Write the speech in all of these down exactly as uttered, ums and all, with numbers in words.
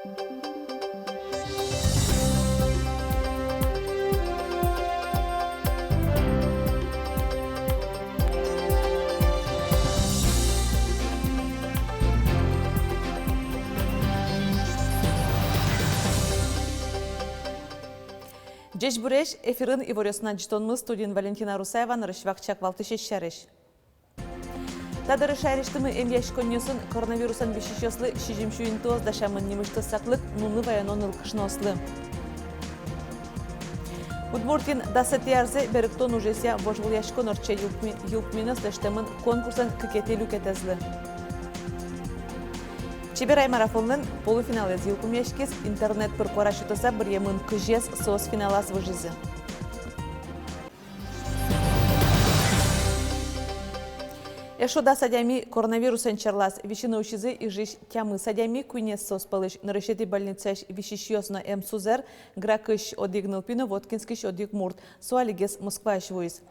Ӟечбуресь! Эфирын «Иворъёс» но ӝытонмы, студиын Валентина Русаева. Нырысь вакчияк валтӥсез сярысь. Та дыре шаерысьтымы эмъяськонниосын коронавирусэн висисьёслы сизьым сю интыос дасямын, нимысьтыз саклык нуны ваёно нылкышноослы. Удмуртиын дасэтӥ арзэ берыктон ужъёсъя вожвылъяськон ортче. Йылпумъя-, йылпумъяськонъёс лэсьтэмын конкурслэн кыкетӥ люкетэзлы. «Чеберай» марафонлэн полуфиналэз йылпумъяськиз. Интернет пыр куара сётыса быръемын кызез соос финалаз выжизы. Эшшо дас адями коронавирусэн черлаз. Висьыны усизы Ижысь тямыс адями. Куинез соос пӧлысь нырысетӥ больницаысь висисьёс но эмсузэр, Гракысь одӥг нылпи но Воткинскысь одӥг мурт. Со алигес Москваысь вуиз.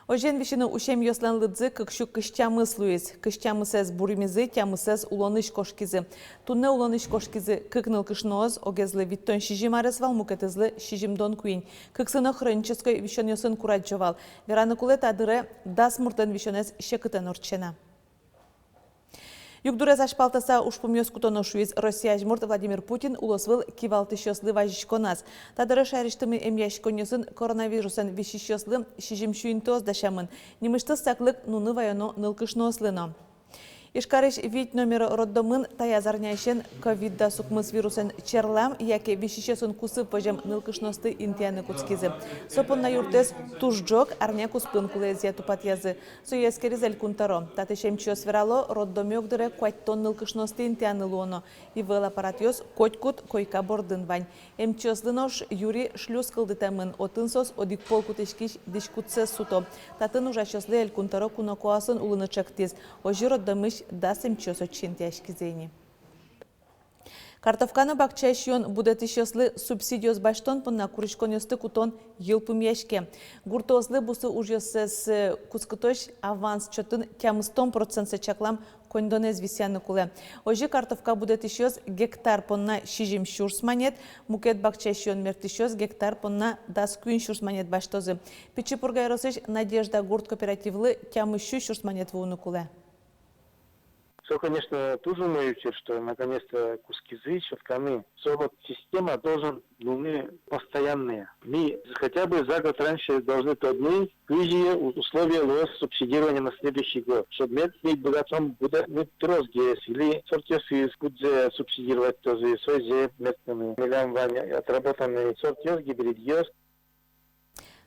Озьыен, висьыны усемъёслэн лыдзы кык сю кызь тямыс луиз. Кызь тямысэз буремизы, тямысэз улонысь кошкизы. Туннэ улонысь кошкизы кык нылкышноос, огезлы витьтон сизьым арес вал, мукетызлы сизьымдон куинь. Кыксы но хронической висёнъёсын курадӟо вал. Вераны кулэ, та дыре дас муртлэн висёнэз секытэн ортче на. Югдурез азьпалтыса ужпумъёс кутоно, шуиз Россия азьмурт Владимир Путин улосвыл кивалтӥсьёслы вазиськоназ. Та дыре шаерысьтымы эмъяськонниосын коронавирусэн висисьёслы сизьым сю интыос дасямын, нимысьтыз саклык нуны ваёно нылкышноослы но. Ижкарысь вить номеро роддомын таяз арняысен ковид дас укмыс вирусэн черлам яке висисьёсын кусып возем нылкышноосты интыяны кутскизы. Со понна юртэз туж ӝог, арня куспын кулэезъя тупатъязы. Сое эскериз Элькун тӧро. Татысь эмчиос верало, роддоме огдыре куатьтон нылкышноосты интыяны луоно. ИВЛ аппаратъёс котькуд койка бордын вань. Эмчиослы нош юри шлюз кылдытэмын, отын соос одӥг пол кутӥськись дӥськутсэс суто. Татын ужасьёслы Элькун тӧро кунокоосын улыны чектӥз. Озьы роддомысь дас эмчиос отчы интыяськизы ини. Картовка но бакча сиён будэтӥсьёслы субсидиос басьтон понна куриськонъёсты кутон йылпумъяське. Гуртоослы бусы ужъёссэс, э, кутскытозь аванс чотын тямыстон процентсэ чаклам коньдонэз висъяны кулэ. Озьы картовка будэтӥсьёс гектар понна сизьым сюрс манет, мукет бакча сиён мерттӥсьёс гектар понна дас куинь сюрс манет басьтозы. Пичи Пурга ёросысь «Надежда» гурт кооперативлы тямыс сю сюрс манет вуыны кулэ. Со, конечно, туж умой учыр, что наконец-то кутскизы сётканы. Со вот система должен луыны постоянная. Ми хотя бы за год раньше должны тодыны, кызьы у-, условия луоз субсидирования на следующий год. Чтоб мед ми быгатом будэтыны тросгес или сортъёсыз, кудзэ субсидироватьтозы, сойзэ мерттыны. Милям вань отработанный сортъёс, гибридъёс.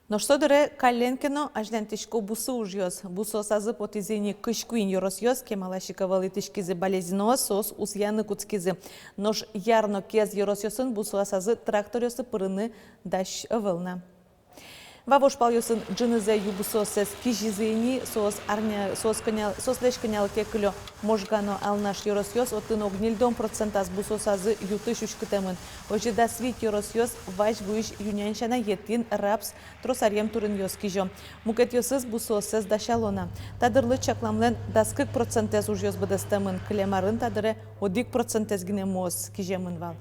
Нош со дыре каллен ке но азьланьтӥсько бусы ужъёс. Бусыосазы потӥзы ини кызь куинь ёросъёс. Кемалась ик ӧвӧл итӥськизы балезиноос, соос усъяны кутскизы. Нош Яр но Кез ёросъёсын бусыосазы тракторъёсы пырыны дась ӧвӧл на. Вавож палъёсын ӝынызэ ю бусыоссэс кизизы ини. Соос арня, соос кӧня-, соослэсь кӧня ке кылё Можга но Алнаш ёросъёс. Отын ог ньыльдон процентаз бусыосазы ю-тысь уськытэмын. Озьы дас вить ёросъёс вазь вуись ю-нянь сяна етӥн, рапс, трос аръем турынъёс кизё. Мукетъёсыз бусыоссэс дасяло на. Та дырлы чакламлэн дас кык процентэз ужъёс быдэстэмын. Кылем арын та дыре одӥг процентэз гинэ муос киземын вал.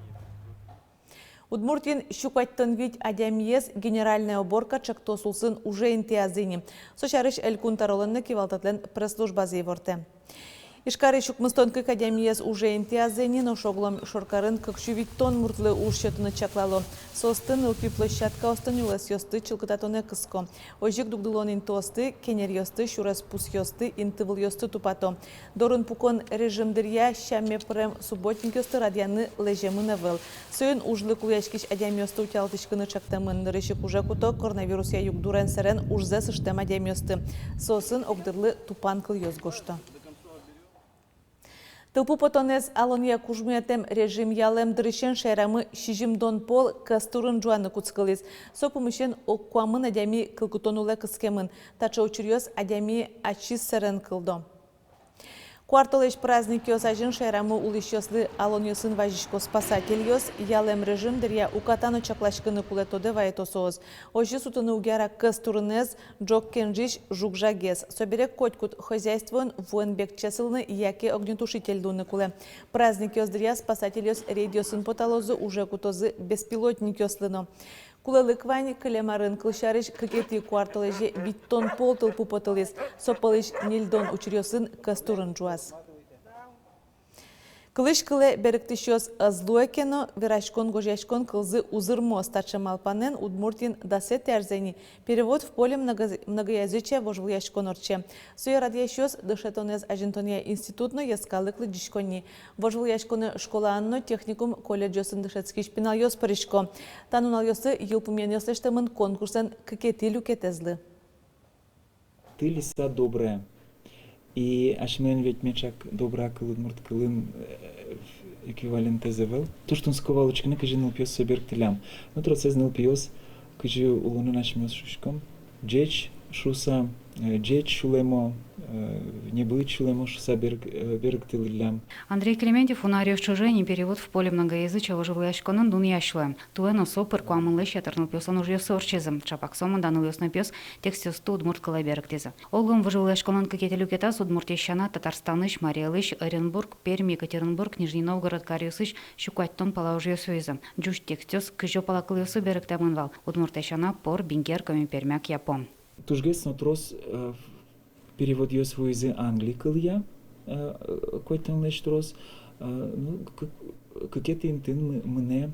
Удмуртиын сю куатьтон вить адямиез «Генеральная уборка» ӵектос улсын уже интыязы ини. Со сярысь Элькун тӧролэн но кивалтэтлэн пресс-службазы ивортэ. Ижкарысь укмыстон кык адямиез уже интыязы ини, нош огъя шоркарын кык сю витьтон муртлы уж сётыны чаклало. Соосты нылпи площадкаосты, нюлэсъёсты чылкытатонэ кыско. Озьы ик дугдылон интыосты, кенеръёсты, сюрес пусъёсты, интывылъёсты тупато. Дорын пукон режим дыръя сяме пырем субботникъёсты радъяны лэземын ӧвӧл. Соин ужлы кулэяськись адямиосты утялтӥськыны ӵектэмын. Нырысь ик уже куто коронавирусъя югдурен сэрен ужзэс ыштэм адямиосты. Соосын огдырлы тупан кылъёс гожто. Тылпу потонэз алонъя кужмоятэм режим ялэм дырысен шаерамы сизьымдон пол кӧс турын ӝуаны кутскылӥз. Со пумысен ог куамын адями кылкытон улэ кыскемын. Таӵе учыръёс адями ачиз сэрен кылдо. Куартолэзь праздникъёс азьын шаерамы улӥсьёслы алонъёсын вазисько спасательёс. Ялэм режим дыръя уката но чакласькыны кулэ, тодэ вайыто соос. Озьы сутыны уг яра кӧс турынэз, ӝог кенжись, жуг-жагез. Собере котькуд хозяйствоын вуэн бекче сылыны яке огнетушитель луыны кулэ. Праздникъёс дыръя спасательёс рейдъёсын поталозы, уже кутозы беспилотникъёслы но. Кулэлык вань. Кылем арын, кылсярысь, кыкетӥ куартолэзе витьтон пол тылпу потылӥз. Со пӧлысь ньыльдон учыръёсын кӧс турын ӝуаз. Кылысь кылэ берыктӥсьёс ӧз луэ ке но, вераськон-гожъяськон кылзы узырмоз. Таӵе малпанэн Удмуртиын дасэтӥ арзэ ини «Перевод в поле много-, многоязычия» вожвылъяськон ортче. Сое радъясьёс — дышетонэз азинтонъя институт но йӧскалык лыдӟиськонни. Вожвылъяськонэ школаын но, техникум, колледжъёсын дышетскись пиналъёс пырисько. Та нуналъёсы йылпумъянъёс лэсьтэмын конкурслэн кыкетӥ люкетэзлы. Ты лиса добрая. И асьмелэн ведь меӵак добрая кыл удмурт кылын, э, эквивалентэз ӧвӧл. Туж тунсыко вал учкыны, кызьы нылпиос сое берыктӥллям. Ну, тросэз нылпиос, кызьы улонын асьмеос шуиськом, ӟеч шуыса, э, ӟеч сюлэмо, э, небыт сюлэмо шуыса берык-, э, берыктылӥллям. Андрей Клементьев уно аръёс ӵоже ини «Перевод в поле многоязычия» вожвылъяськонын дунъясь луэ. Туэ но со пыр куамынлэсь ятыр нылпиослэн ужъёссы ортчизы. Чапак сомында нылъёс но пиос текстъёсты удмурт кылэ берыктӥзы. Огъя вожвылъяськонлэн кыкетӥ люкетэз Удмуртиысь сяна, Татарстанысь, Марий Элысь, Оренбург, Пермь, Екатеринбург, Нижний Новгород каръёсысь сю куатьтон пала ужъёс вуизы. Ӟуч текстъёс кызь пала кылъёсы берыктэмын вал: удмурт, эшшо на пор, бинкер, коми, пермяк, япон. Тужгес но трос, э, переводъёс вуизы англи кылъя, э, куатьтонлэсь трос, э, ну, кы-, кыкетӥ интыын мы-, мынэ,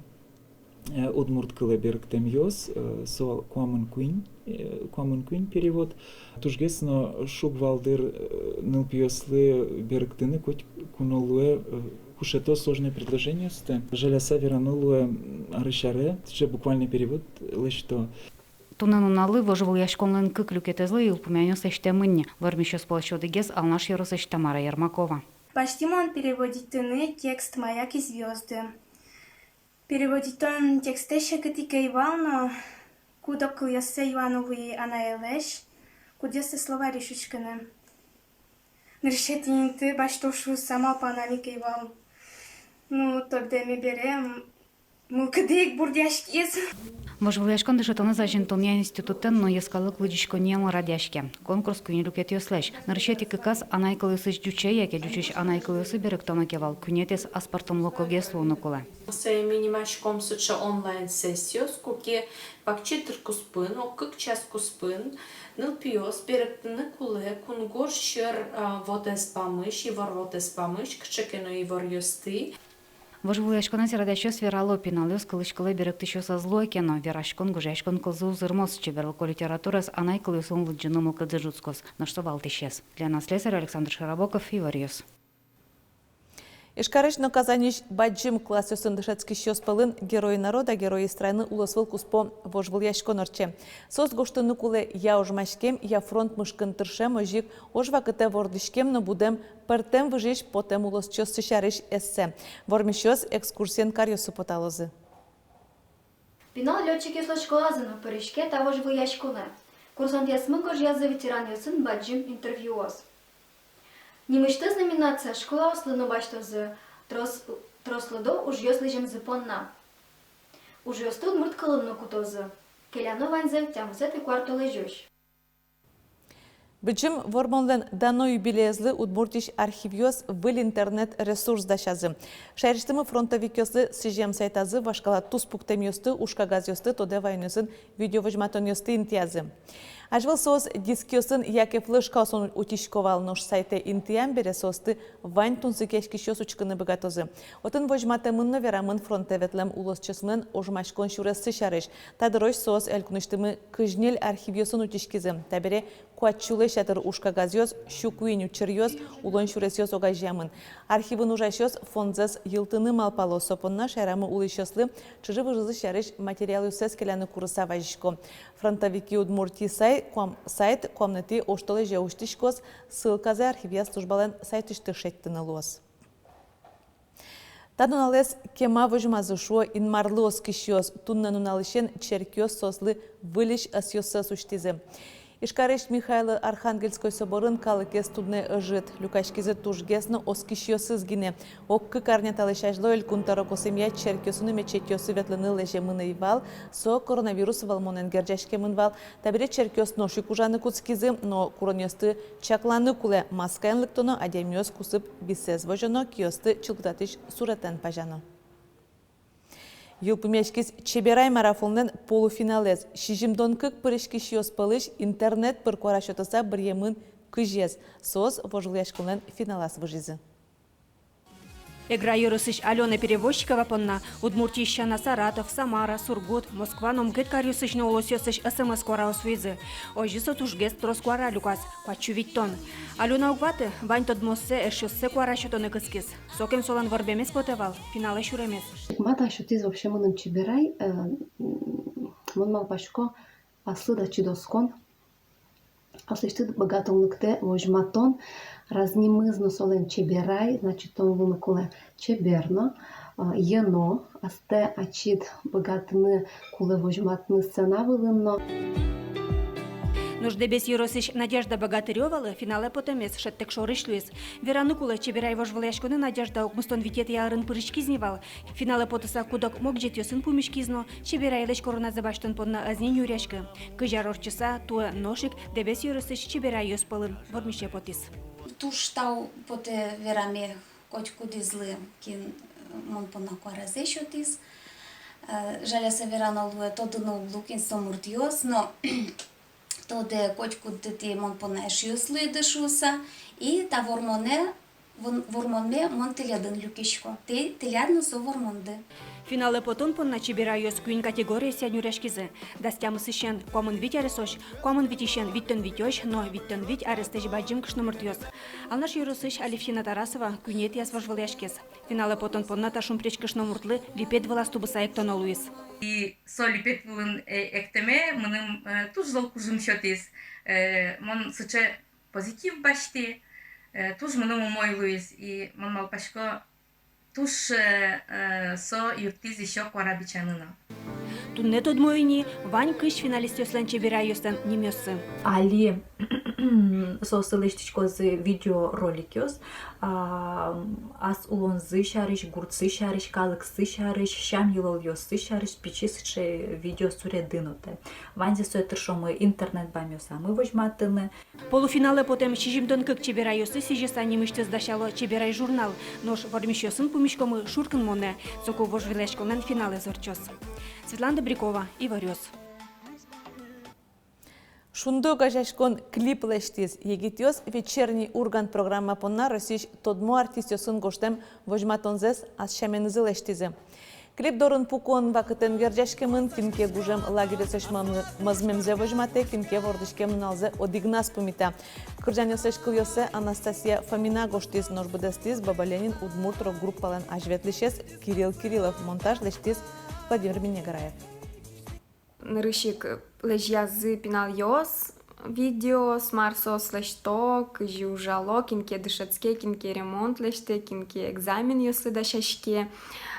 э, удмурт кылэ берыктэмъёс, э, со куамын куинь, э, куамын куинь перевод. Тужгес но шуг вал, дыр, э, нылпиослы берыктыны, коть ку но луэ, э, кушето сложной предложениосты. Жаляса верано луэ, м, арысь аре сыӵе буквальный перевод лэсьто. Туннэ нуналлы вожвылъяськонлэн кык люкетэзлы йылпумъянъёс лэсьтэмын ни. Вормисьёс пӧлысь одӥгез Алнаш ёросысь Тамара Ермакова. Басьтӥ мон переводить тыны текст «Маяк и звёзды». Переводить тон текстэз секыт ик ӧй вал но, куд-ог кылъёссэ юан улӥ анаелэсь, кудъёссэ словарьысь учкыны. Нырысетӥ инты басьто шуыса малпанам ик ӧй вал. Ну, тоддэме бере, м, мылкыды ик бурдъяськиз. Вожвылъяськон дышетонэз азинтонъя институтэн но йӧскалык лыдӟиськонниен радъяське. Конкурс куинь люкетъёслэсь. Нырысетӥ кыказ анай кылъёсысь ӟуче яке ӟучысь анай кылъёсы берыктоно ке вал, куинетӥез аспӧртэмлыкогес луыны кулэ. Сое ми нимаськом сыӵе онлайн-сессиос, куке вакчи дыр куспын, ог-кык час куспын нылпиос берыктыны кулэ кунгож сьӧр, а, вотэс памысь, ивор вотэс памысь, кыӵе ке но иворъёсты. Вожвылъяськонэз радъясьёс верало: пиналъёс кылысь кылэ берыктӥсьёс ӧз луэ ке но, вераськон-гожъяськон кылзы узырмоз, чеберлыко литератураез анай кылъёсын лыдӟыны мылкыдзы ӝутскоз. Нош со валтӥсез. Лена Слесарева, Александр Широбоков, «Иворъёс». Ижкарысь но Казаньысь бадӟым классъёсын дышетскисьёс пӧлын «Герои народа, герои страны» улосвыл куспо вожвылъяськон ортче. Соос гожтыны кулэ я ожмаськем, я фронт мышкын тыршем, озьы ик ож вакытэ вордӥськем но будэм пӧртэм выжысь потэм улосчиоссы сярысь эссе. Вормисьёс экскурсиен каръёсы поталозы. Пинал лётчикъёслэн школазы но пыриське та вожвылъяськонэ. Курсантъёсмы гожъязы ветеранъёсын бадӟым интервьюос. Нимысьтыз номинация школаослы но басьтозы трос-, трослыдо ужъёс лэземзы понна. Ужъёсты удмурт кылын но кутозы. Келяно ваньзэ тямысэтӥ куартолэзёзь. Быдӟым Вормонлэн дано юбилеезлы Удмуртиысь архивъёс выль интернет-ресурс дасязы. Шаерысьтымы фронтовикъёслы сӥзем сайтазы вашкала туспуктэмъёсты, ужкагазъёсты, тодэ ваёнъёсын видеовозьматонъёсты интыязы. Азьвыл соос дискъёсын яке флешкаосын утисько вал, нош сайтэ интыям бере соосты вань тунсыкъяськисьёс учкыны быгатозы. Отын возьматэмын но верамын фронтэ ветлэм улосчиосмылэн ожмаськон сюрессы сярысь. Та дырозь соос элькунысьтымы кызь ньыль архивъёсын утиськизы. Табере куать сюлэсь ятыр ужкагазъёс, сю куинь учыръёс, улон сюресъёс огазеямын. Архивын ужасьёс фондзэс йылтыны малпало, со понна шаерамы улӥсьёслы чыжы-выжызы сярысь материалъёссэс келяны курыса вазисько. «Фронтовики Удмуртии» сай-, куам-, сайт куамынэтӥ оштолэзе усьтӥськоз, ссылказэ архивъя службалэн сайтысьтыз шедьтыны луоз. Та нуналэз кема возьмазы, шуо Инмарлы оскисьёс. Туннэ нуналысен черкъёс соослы выльысь ӧсъёссэс усьтӥзы. Ижкарысь Михайло-Архангельской соборын калыкез туннэ ӧжыт. Люкаськизы тужгес но оскисьёсыз гинэ. Ог кык арня талэсь азьло элькун тӧро косэмъя черкъёсы но мечетьёсы ветлыны лэземын ӧй вал, со коронавирус вӧлмонэн герӟаськемын вал. Табере черкъёс нош ик ужаны кутскизы, но куронъёсты чакланы кулэ: маскаен лыктоно адямиос кусып бисез возёно, киосты чылкытатӥсь суретэн пазяно. Йылпумъяськиз «Чеберай» марафонлэн полуфиналэз. Сизьымдон кык пыриськисьёс пӧлысь интернет пыр куара сётыса быръемын кызез. Соос вожвылъяськонлэн финалаз выжизы. Эгра ёросысь Алёна Перевозчикова понна Удмуртиысь сяна Саратов, Самара, Сургут, Москва но мукет каръёсысь но улосъёсысь СМС куараос вуизы. Озьы со тужгес трос куара люказ, куать сю витьтон. Алёна уг ваты, вань тодмооссэ, эшъёссэ куара сётыны кыскиз. Сокем солэн ворбемез потэ вал финалэ сюремез. Мата сётӥз вообще мыным «Чеберай», э, м, мон малпасько, аслыд ачид оскон, аслэсьтыд быгатонлыктэ возьматон. Раз нимыз но солэн «Чеберай», значит, тон луыны кулэ чебер но, э, йӧно, астэ ачид быгатыны кулэ возьматыны сцена вылын но. Нош Дэбес ёросысь Надежда Богатырёвалы финалэ потэмез шӧдтэк шорысь луиз. Вераны кулэ, «Чеберай» вожвылъяськонэ Надежда укмыстон витетӥ арын пыриськиз ни вал. Финалэ потыса куд-ог могӟетъёсын пумиськиз но, «Чеберайлэсь» короназэ басьтон понна ӧз ни нюръяськы. Кызь ар ортчыса, туэ нош ик Дэбес ёросысь чеберайёс пӧлын вормисе потӥз. Туж тау потэ вераме котькудӥзлы, кин, э, мон понна куаразэ сётӥз. Э, жаляса верано луэ, тодыны уг лу, кин со муртъёс, но тодэ, котькудды тӥ мон понна эшъёс луиды шуыса. И та вормонэ, вон-, вормонме мон тӥледын люкисько. Тӥ-, тӥляд но со вормонды. Финалэ потон понна чеберайёс куинь категориосъя нюръяськизы: дас тямысысен куамын вить аресозь, куамын витьысен витьтон витёзь но витьтон вить арестэсь бадӟым кышномуртъёс. Алнаш ёросысь Алевтина Тарасова куинетӥяз вожвылъяськиз. Финалэ потон понна та шумпресь кышномуртлы липет вылаз тубыса эктоно луиз. И со липет вылын, э, эктэме мыным, э, туж зол кужым сётӥз. Э, мон сыӵе позитив басьтӥ, э, туж мыным умой луиз. И мон малпасько, туж, э, э, со юрттӥз ещё куара бичаны но. Туннэ тодмо ини вань кызь финалистъёслэн чеберайёслэн нимъёссы. Али соослы лэсьтӥськозы видеороликъёс, а, ас улонзы сярысь, гуртсы сярысь, калыксы сярысь, сям-йылолъёссы сярысь пичи сыӵе видео суредын отэ. Ваньзэ сое тыршомы интернет бамъёсамы возьматыны. Полуфиналэ потэм сизьымдон кык чеберайёсты сӥзьыса нимысьтыз дасяло «Чеберай» журнал. Нош вормисьёсын пумиськомы шуркынмонэ. Соку вожвылъяськонлэн финалэз ортчоз. Светлана Добрякова, «Иворъёс». «Шунды» огазеяськон клип лэсьтӥз. Егитъёс «Вечерний Ургант» программа понна Россиысь тодмо артистъёсын гожтэм возьматонзэс ас сяменызы лэсьтӥзы. Клип дорын пукон вакытэн герӟаськемын: кин ке гужем лагерьёсысь мӧз-, мӧзмемзэ возьматэ, кин ке вордӥськем нуналзэ одӥгназ пумита. Кырӟанъёслэсь кылъёссэ Анастасия Фомина гожтӥз, нош быдэстӥз «Баба Ленин» удмурт рок-группалэн азьветлӥсез Кирилл Кириллов, монтаж лэсьтӥз Владимир Миннегараев. Нырысь ик лэзьязы пиналъёс видеос, мар соос лэсьто, кызьы ужало, кин ке дышетске, кин ке ремонт лэсьтэ, кин ке экзаменъёслы дасяське.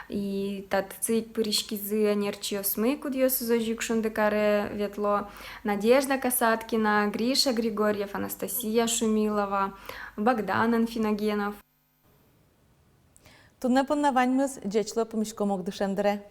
И татчы ик пыриськизы ӧнерчиосмы, кудъёсыз озьы ик «Шунды» каре ветло: Надежда Касаткина, Гриша Григорьев, Анастасия Шумилова, Богдан Анфиногенов. Туннэ понна ваньмыз. Ӟеч луэ, пумиськом ог дышем дыре.